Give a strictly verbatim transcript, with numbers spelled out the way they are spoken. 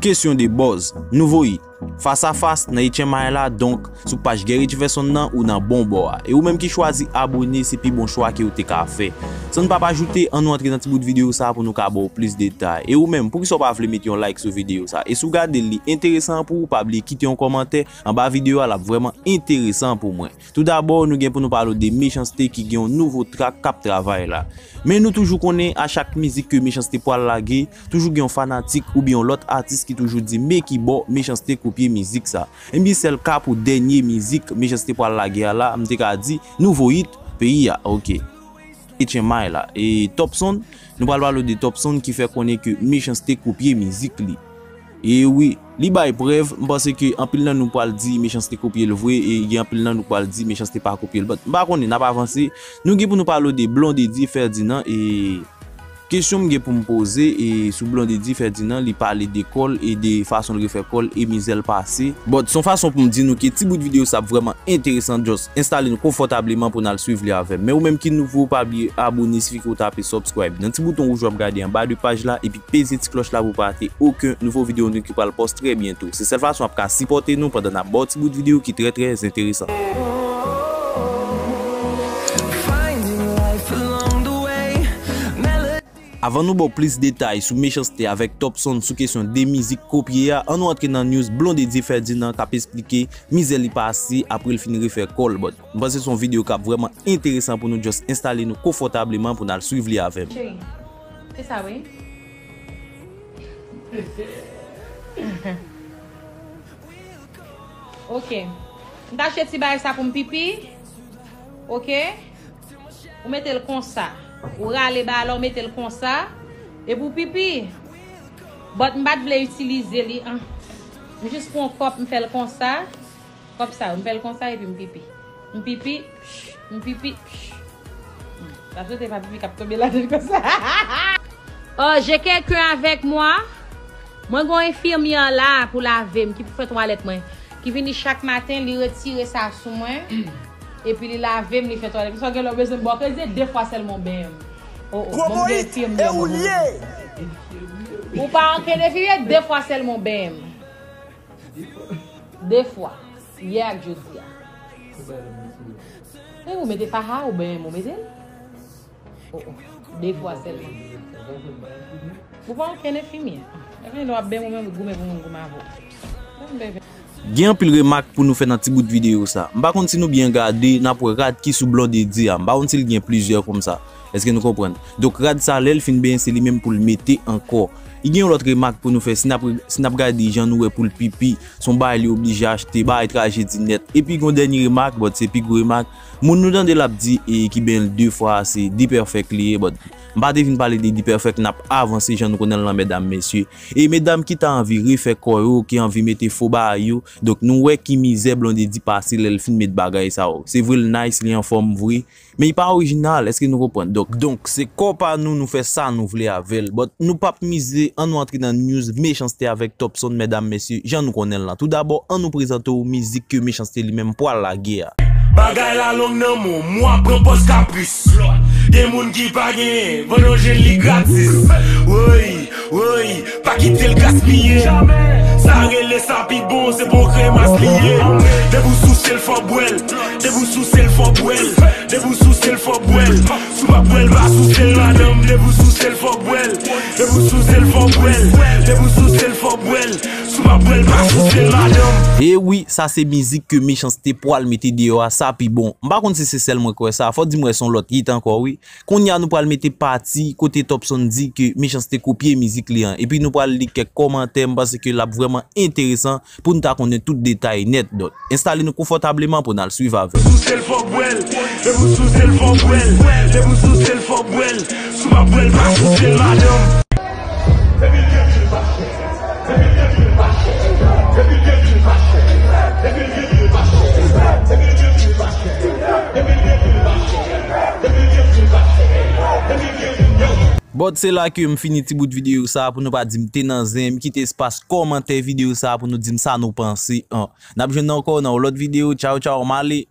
Kesyon de buzz, nouvo hit, Fas a Fas nan H M I la, donk sou paj Gary Jefferson nan ou nan bon bò a. E ou menm ki chwazi abone, se pi bon chwa ke ou te ka fè. San n p ap ajoute, ann nou antre nan ti bout videyo sa pou nou ka ba w plis detay. E ou menm, poukisa w pa vle mete yon like sou videyo sa? E si w gade l, li enteresan pou ou, pa bliye kite yon kòmantè anba videyo a, l ap vrèman enteresan pou mwen. Toudabò, nou gen pou nou pale w de Mechanste ki gen yon nouvo track k ap travay la. Men nou toujou konnen, a chak mizik ke Mechanste pral lage, toujou gen yon fanatik oubyen yon lòt atis ki toujou di men ki bò Mechanste kopye mizik sa. Ebyen, sèl ka pou dènye mizik Mechanste pral lage a la, m te ka di nouvo hit peyi a, oke. H M I la. E Topson, nou pral pale w de Topson ki fè konnen ke Mechanste kopye mizik li. E wi, li bay prèv, m panse ke anpil nan nou pral di Mechanste kopye l vre, e gen anpil nan nou pral di Mechanste pa kopye l. But, m pa konnen, n ap avanse. Nou gen pou nou pale w de Blondedy Ferdinand, e kesyon m gen pou m poze, e sou Blondedy Ferdinand, li pale de kò l e de fason l refè kò l e mizè l pase. But, se yon fason pou m di nou ke ti bout videyo sa ap vrèman enteresan, just enstale nou konfòtableman pou n al swiv li avè m. Men ou menm ki nouvo, pa bliye abone, sifi ke w tape subscribe nan ti bouton wouj w ap gade anba de paj la, epi peze ti klòch la pou w pa rate okenn nouvo videyo nou ki pral post trè byento. Se sèl fason w ap ka sipòte nou pandan n ap ba w ti bout videyo ki trè, trè enteresan. Avan nou ba w plis detay sou Mechanste avèk Topson sou kesyon de mizik kopye a, ann nou antre nan news Blondedy Ferdinand k ap esplike mizè li pase apre l fin refè kò l. But, m panse se yon videyo k ap vrèman enteresan pou nou just enstale nou konfòtableman pou n al swiv li avè m. Cheri, se sa wi. Ok. M ta achte ti bagay sa pou m pipi. Ok. Ou mete l konsa. Ou rale bagay la, ou mete l konsa. Epi w pipi. But m pa t vle itilize li an. M jis pran yon kòp, m fè l konsa. Kòb sa yo, m fè l konsa epi m pipi. M pipi, pch, m pipi, pch. Hmm. Sa sou te pa pipi k ap tonbe ladan l konsa. Oh, j'ai quelqu'un avec moi. Mwen gen yon enfimyè la pou lave m, ki pou fè twalèt mwen. Ki vini chak maten, li retire sa sou mwen. Epi li lave m, li fè twalèt m. Sa gen lè w bezwen m ba w kredi, de fwa sèlman w benyen m. Oh, oh, bon, m gen enfimyè mwen. Ou pa ankenn enfimyè, de fwa sèlman w benyen m. De fwa. Yè ak jodi a. E ou mete faha ou benyen m, ou mete l? Oh, oh. De fwa sèlman. Ou pa ankenn enfimyè. Enfimyè w ap benyen m, ou menm goumen pou moun goumen avè w. Gen anpil remak pou nou fè nan ti bout videyo sa. M pa konn si nou byen gade, n ap wè rad ki sou Blondedy a. M pa konn si l gen plizyè konsa. Èske nou konprann? Donk, rad sa, lè l fin benyen, se li menm pou l mete ankò. I gen yon lòt remak pou nou fè. Si n ap, si n ap gade jan nou wè pou l pipi, se yon bagay li oblije achte, bagay trajedi nèt. Epi, gen yon dènye remak, but se pi gwo remak. Moun nou tande l ap di, e, ki benyen l de fwa, se D-Perfect li ye, but m pa te vin pale de D-Perfect, n ap avanse jan nou konnen l lan, medam, mesye. E medam ki ta anvi refè kò yo, ki anvi mete fo bagay yo, donk nou wè ki mizè Blondedy pase lè l fin met bagay sa yo. Se vre l nice, li anfòm vre, men li pa orijinal, èske nou konprann? Donk, donk, se kò pa nou, nou fè sa nou vle avè l. But nou p ap mize, ann nou antre nan news Mechanste avèk Topson, medam, mesye, jan nou konnen l lan. Toudabò, ann nou prezante w mizik ke Mechanste li menm pral lage a. Bagay la long nan men w, mwen pran pòz kapris. Gen moun ki pa genyen, vann yon jèn li gratis. Woy, woy, pa kite l gaspiye. Sa rele sa pi bon, se bon kremas li ye. Depi w souse l fò bwè l. Depi w souse l fò bwè l. Depi w souse l fò bwè l. Si w pa bwè l, pa souse l, madanm. Depi w souse l fò bwè l. Depi w souse l fò bwè l. Depi w souse l fò bwè l. Si w pa bwè l, pa souse l, madanm. E wi, sa se mizik ke Mechanste pral mete deyò a, sa pi bon. M pa konn si se sèl mwen k wè sa, fò di m wè se yon lòt hit ankò wi. Kounye a nou pral mete pati kote Topson di ke Mechanste kopye mizik li an. Epi nou pral li kèk kòmantè, m panse ke l ap vrèman enteresan pou n ta konnen tout detay nèt. Donk, enstale nou konfòtableman pou n al swiv avè m. Souse l fò bwè l, depi w souse l fò bwè l, depi w souse l fò bwè l, si w pa bwè l pa souse l madanm. But se la ke m fini ti bout videyo sa pou nou pa di m te nan zen, m kite espas kòmantè videyo sa pou nou di m sa nou panse an. N ap jwenn ankò nan yon lòt videyo. Tchaw, tchaw, m ale.